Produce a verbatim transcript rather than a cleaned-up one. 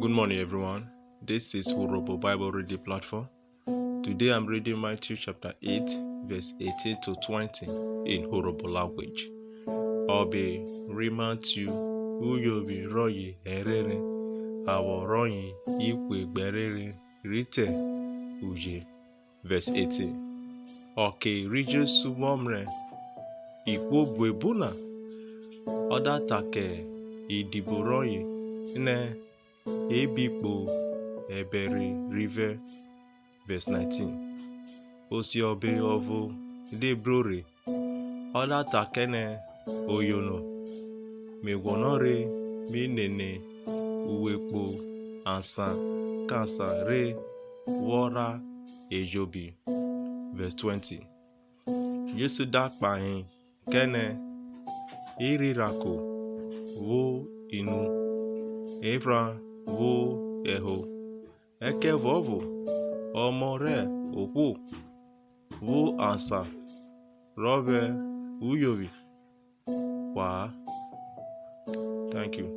Good morning, everyone. This is Urhobo Bible Reading Platform. Today I'm reading Matthew chapter eight, verse eighteen to twenty in Urhobo language. Ọbe ri Matthew, uyovwi rọye ẹrenren, awọ rọye ihwe gbẹrenren rhi te uje. Verse eighteen. Ọke ri Jesu vwọ mrẹ ihwo buebun na, ọ da ta kẹ idibo rọye nẹ e bi kpo ẹbẹre rivẹ. Verse nineteen. Osiọbe ọvo de bro rhe, ọ da ta kẹ nẹ, Oyono, me guọnọ re mi nene uwe kpo asan kasan re wọ rha ejobi. Verse twenty. Jesu da kpahen kẹ nẹ, irhirhako vwo inu, ephran vwo ẹho, ẹkẹvuọvo Ọmọ rẹ ohwo vwo asan rọ vwẹ uyovwi hwa-a. Thank you.